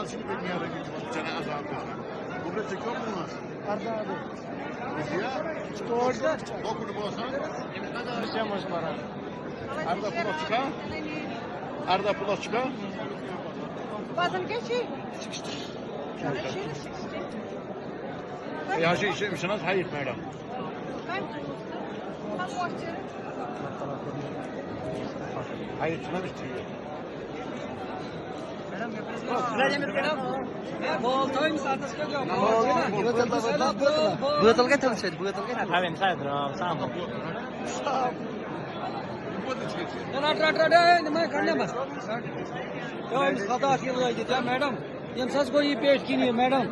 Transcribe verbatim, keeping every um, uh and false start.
Cenazam. Burada çekiyor mu bunlar? Arda abi. Ya. Orada. Dokun olsan. Sen boş para. Arda pula çıkar. Arda pula çıkar. Bazın geçeyim. Ya şey, şey, şey. Ya şey, şey, şey, hayır, madam. Ben, ben boş. Hayır, şuna bir şey yok. Бутылка там сидит, бутылка там. Авен, хайдра, сам. Madam. Yalnız hata yılına gidiyor madam. Yalnız siz koyu pek kini madam.